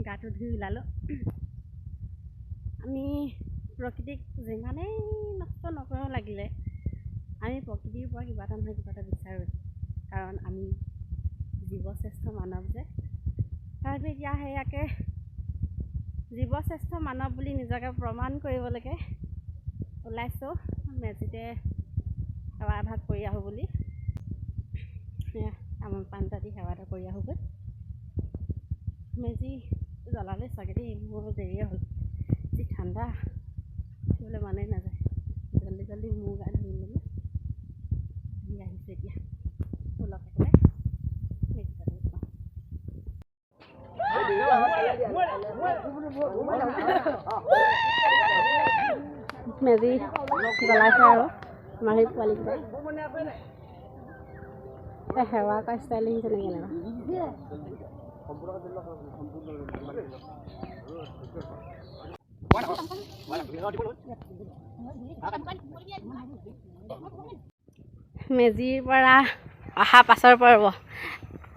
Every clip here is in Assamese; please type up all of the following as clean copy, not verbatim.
গাটো ধুই ওলালোঁ। আমি প্ৰকৃতিক যিমানেই নষ্ট নকৰোঁ লাগিলে আমি প্ৰকৃতিৰ পৰা কিবা এটা নহয় কিবা এটা বিচাৰোঁ, কাৰণ আমি জীৱশ্ৰেষ্ঠ মানৱ যে। তাৰপিছত এতিয়া সেয়াকে জীৱশ্ৰেষ্ঠ মানৱ বুলি নিজকে প্ৰমাণ কৰিবলৈকে ওলাইছোঁ, মেজিতে সেৱা এভাগ কৰি আহোঁ বুলি। সেয়া তামোল পাণ এটা দি সেৱা এটা কৰি আহোঁগৈ। মেজি জ্বলালে চাগে দেই, মোৰ দেৰিয়ে হ'ল, যি ঠাণ্ডা উঠিবলৈ মনেই নাযায়। জল্দি জল্দি মূৰ গা ধুই মেলি ধুই আহিছোঁ। এতিয়া ওলক একেবাৰে মেজি পাতি যাওঁ। মেজি জ্বলাইছে আৰু আমাৰ সেই পোৱালিকেইটাই সেৱা কৰা ষ্টাইল দেখিছে নেকি কেনেকুৱা। মেজিৰ পৰা অহা পাছৰ পৰ্ব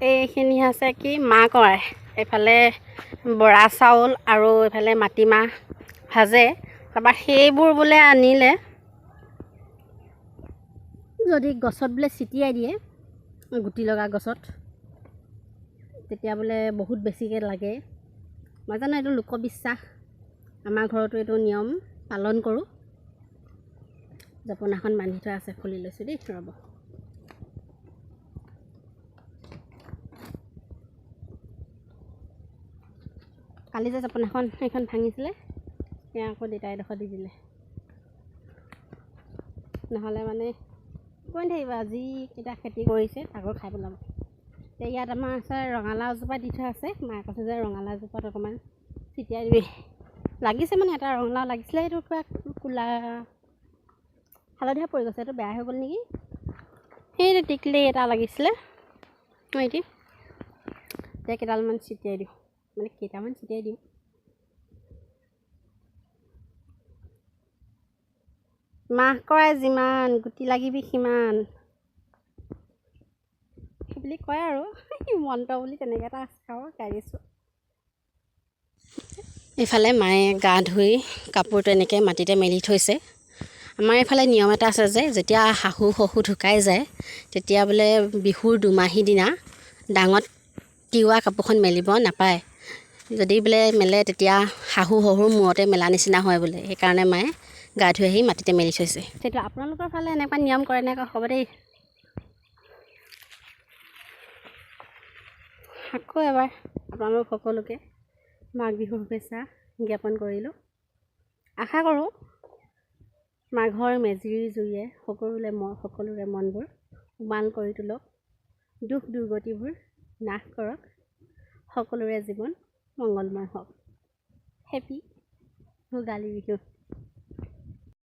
এইখিনি হৈছে কি মাহ কৰাই, এইফালে বৰা চাউল আৰু এইফালে মাটিমাহ ভাজে। তাৰপৰা সেইবোৰ বোলে আনিলে যদি গছত বোলে ছিটিয়াই দিয়ে গুটি লগা গছত, তেতিয়া বোলে বহুত বেছিকৈ লাগে। মই জানো এইটো লোকবিশ্বাস, আমাৰ ঘৰতো এইটো নিয়ম পালন কৰোঁ। জপনাখন বান্ধি থোৱা আছে, খুলি লৈছোঁ দেই, ৰ'ব। কালি যে জপনাখন সেইখন ভাঙিছিলে, সেয়া আকৌ দেউতাই এডোখৰ দি দিলে। নহ'লে মানে কৈ থাকিবা যিকেইটা খেতি কৰিছে তাকো খাই পেলাব। এতিয়া ইয়াত আমাৰ আছে ৰঙালাও এজোপা দি থোৱা আছে, মায়ে কৈছে যে ৰঙালাও এজোপাত অকণমান ছিটিয়াই দিবি। লাগিছে মানে এটা ৰঙালাও লাগিছিলে, সেইটো কিবা ক'লা হালধীয়া পৰি গৈছে, এইটো বেয়া হৈ গ'ল নেকি। সেইটো টিকলি এটা লাগিছিলে, এইটি এতিয়া কেইডালমান ছিটিয়াই দিওঁ, মানে কেইটামান ছিটিয়াই দিওঁ। মাহ কৰাই যিমান গুটি লাগিবি সিমান বুলি কয় আৰু মন্ত্ৰ বুলি তেনেকৈ এটা আছে আৰু গাই দিছোঁ। এইফালে মায়ে গা ধুই কাপোৰটো এনেকৈ মাটিতে মেলি থৈছে। আমাৰ এইফালে নিয়ম এটা আছে যে যেতিয়া শাহু শহুৰ ঢুকাই যায় তেতিয়া বোলে বিহুৰ দুমাহী দিনা ডাঙত তিওৱা কাপোৰখন মেলিব নাপায়, যদি বোলে মেলে তেতিয়া শাহু শহুৰ মূৰতে মেলা নিচিনা হয় বোলে। সেইকাৰণে মায়ে গা ধুই আহি মাটিতে মেলি থৈছে। সেইটো আপোনালোকৰ ফালে এনেকুৱা নিয়ম কৰে নে হ'ব দেই। আকৌ এবাৰ আপোনালোক সকলোকে মাঘ বিহুৰ শুভেচ্ছা জ্ঞাপন কৰিলোঁ। আশা কৰোঁ মাঘৰ মেজিৰ জুইয়ে সকলোৰে মনবোৰ উমাল কৰি তোলক, দুখ দুৰ্গতিবোৰ নাশ কৰক, সকলোৰে জীৱন মংগলময় হওক। হেপী ভোগালী বিহু।